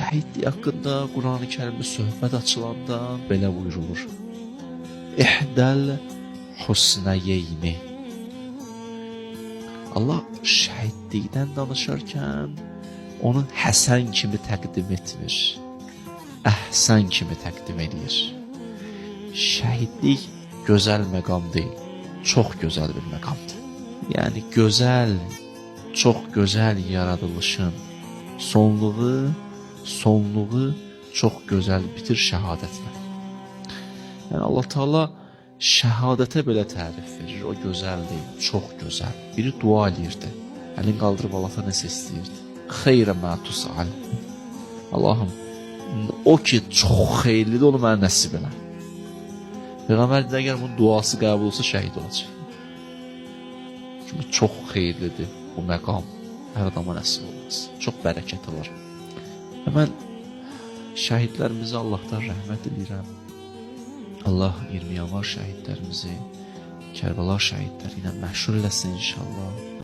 Şəhidlik haqqında Qurani Kərimdə söhbət açılanda belə buyurulur. İhdəl husnəyeyni. Allah şəhidlikdən danışarkən onu Həsən kimi təqdim etmir. Əhsən kimi təqdim edir. Şəhidlik gözəl məqam deyil, çox gözəl bir məqamdır. Yəni gözəl, çox gözəl yaradılışın sonluğu çox gözəl bitir şəhadətlə. Yəni Allah Taala şəhadətə belə tərif verir. O gözəl deyil, çox gözəl. Biri dua eləyirdi. Əlini qaldırıb Allahdan nəsə istəyirdi. Xeyrə mə tusal. Allahım, o ki çox xeyirlidir, onu mənə nəsib elə. Peyğəmbər dedi, əgər bunun duası qəbul olsa şəhid olacaq. Çünki çox xeyirlidir bu məqam. Hər adama nəsib olmaz. Çox bərəkəti var. Və mən şəhidlərimizə Allahdan rəhmət diləyirəm. Allah 20 yanvar şəhidlərimizi, Kərbəla şəhidləri ilə məşhur eləsin inşallah.